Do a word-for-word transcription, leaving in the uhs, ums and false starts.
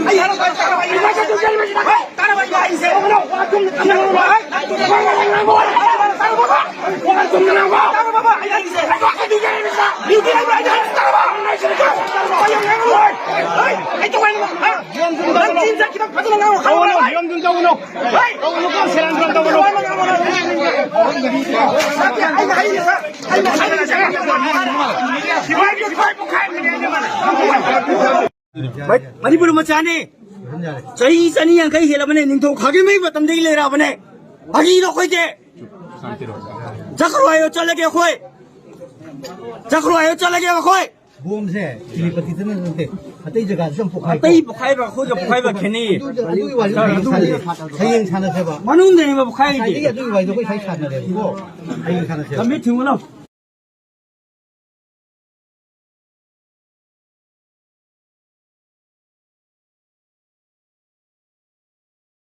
ꯑꯩ ꯍꯥꯏꯔꯛꯀꯦ, ꯇꯥꯔꯕ? ꯑꯩ ꯍꯥꯏꯔꯛꯀꯦ꯫ ꯍꯣꯏ, ꯇꯥꯔꯕ? ꯑꯩ ꯍꯥꯏꯔꯤꯁꯦ꯫ ꯇꯥꯔꯕ? ꯑꯩ ꯍꯥꯏꯔꯤꯁꯦ꯫ ꯇꯥꯔꯕ? ꯍꯣꯏ, ꯑꯩ ꯇꯧ ꯍꯥꯏꯕ꯫ ꯍꯣꯏ, ꯑꯩ ꯇꯧ ꯍꯥꯏꯕ꯫ ꯍꯥ? ꯅꯪ ꯆꯤꯟ ꯆꯠꯈꯤꯕ ꯐꯖꯅ ꯉꯥꯡꯉꯨ꯫ ꯇꯧꯒꯅꯨ, ꯍꯣꯏ꯫ ꯅꯤꯌꯣꯝ ꯆꯨꯝ ꯇꯧꯒꯅꯨ꯫ ꯍꯣꯏ꯫ ꯇꯧꯒꯅꯨꯀꯣ, ꯁꯦꯔꯥꯟ ꯇꯨꯔꯥꯟ ꯇꯧꯒꯅꯨ꯫ ꯅꯠꯇꯦ, ꯑꯩꯅ ꯍꯥꯏꯔꯤꯁꯦ, ꯑꯩꯅ ꯍꯥꯏꯔꯤꯁꯦ꯫ ꯃꯅꯤ-, ꯃꯅꯤꯄꯨꯔ ꯃꯆꯥꯅꯤ꯫ ꯆꯍꯤ ꯆꯅꯤ ꯌꯥꯡꯈꯩ ꯍꯦꯜꯂꯕꯅꯦ, ꯅꯤꯡꯊꯧ ꯈꯥꯒꯦꯝꯕꯩ ꯃꯇꯝꯗꯒꯤ ꯂꯩꯔꯛꯑꯕꯅꯦ꯫ ꯐꯥꯒꯤꯔꯣ ꯑꯩꯈꯣꯏꯁꯦ? ꯆꯠꯈ꯭ꯔꯣ ꯍꯥꯏꯌꯣ, ꯆꯠꯂꯒꯦ ꯑꯩꯈꯣꯏ꯫ ꯆꯠꯈ꯭ꯔꯣ ꯍꯥꯏꯌꯣ, ꯆꯠꯂꯒꯦ ꯑꯩꯈꯣꯏ꯫ ꯕꯣꯝꯁꯦ ꯇꯤꯂꯤꯄꯇꯤꯗꯅ ꯅꯠꯇꯦ, ꯑꯇꯩ ꯖꯒꯥꯗꯁꯨ ꯌꯥꯝ ꯄꯣꯛꯈꯥꯏ꯫ ꯑꯇꯩ ꯄꯣꯛꯈꯥꯏꯕ ꯑꯩꯈꯣꯏꯒ ꯄꯣꯛꯈꯥꯏꯕ ꯈꯦꯠꯅꯩꯌꯦ꯫ ꯑꯗꯨ, ꯑꯗꯨꯒꯤ ꯋꯥꯔꯤꯗꯣ ꯍꯌꯦꯡ ꯁꯥꯟꯅꯁꯦ꯫ ꯍꯌꯦꯡ ꯁꯥꯟꯅꯁꯦꯕ꯫ ꯃꯅꯨꯡꯗꯅꯦꯕ ꯄꯣꯛꯈꯥꯏꯔꯤꯁꯦ꯫ ꯉꯁꯥꯏꯗꯒꯤ ꯑꯗꯨꯒꯤ ꯋꯥꯔꯤꯗꯣ ꯑꯩꯈꯣꯏ ꯉꯁꯥꯏ ꯁꯥꯟꯅꯔꯦꯕꯀꯣ꯫ ꯍꯌꯦꯡ ꯁꯥꯟꯅꯁꯦꯕ꯫ ꯂꯝꯕꯤ ꯊꯤꯡꯉꯨ ꯂꯥꯎ꯫